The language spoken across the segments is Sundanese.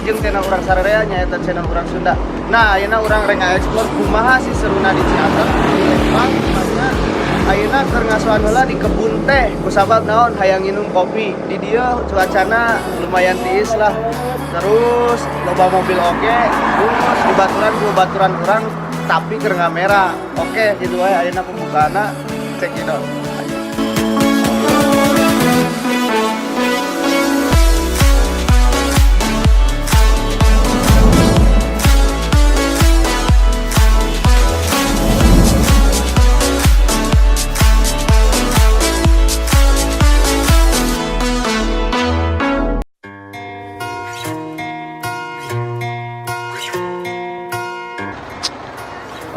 jeung channel urang sararea, nyaeta channel urang Sunda. Nah, ayeuna urang rek ngaexplore kumaha sih seruna di Ciater, di Lembang tepatnya. Ayeuna keur ngasoan heula di kebun teh, kusabab naon, hayang nginum kopi. Di dieu cuacana lumayan tiis lah. Terus loba mobil oge, terus dibaturan ku baturan urang tapi keur ngamera. Oke, gitu wae ayeuna pembukaanna. Check it out.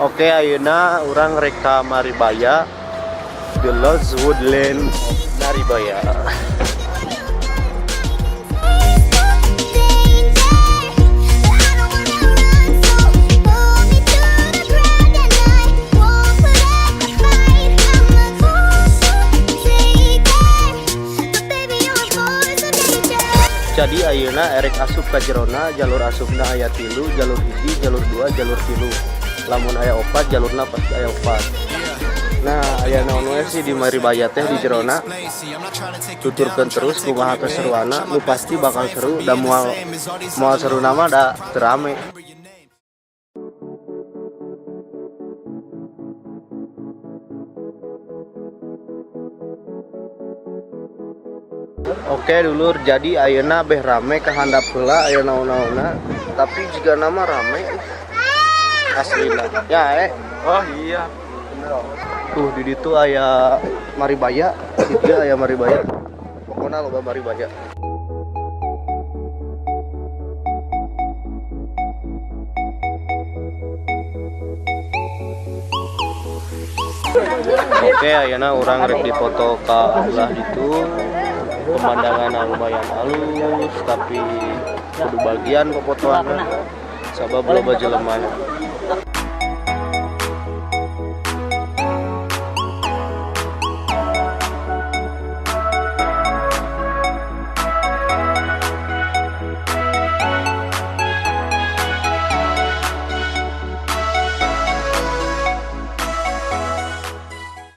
Oke, ayeuna urang rek ka Maribaya, The Lost Woodland of Maribaya. Jadi ayeuna erek asup ka jerona, jalur asupna aya tilu, jalur hiji, jalur dua, jalur tilu. Lamun aya opat, jalurna pasti aya opat. Nah, aya naon we sih di Maribaya teh di jerona? Tuturkeun terus kumaha keseruanna, nu pasti bakal seru da moal moal seru nama da teu rame. Oke dulur, jadi ayeuna beh rame ka handap heula aya naon-naonna, tapi jiga nama rame aslina. Ya. Oh iya. Tuh di ditu aya Maribaya, di dieu aya Maribaya. Pokona loba Maribaya. Oke, ayeuna urang rek dipoto ka belah ditu. Pemandangan lumayan halus, tapi kudu bagian popotoanna. Sabab loba jelema.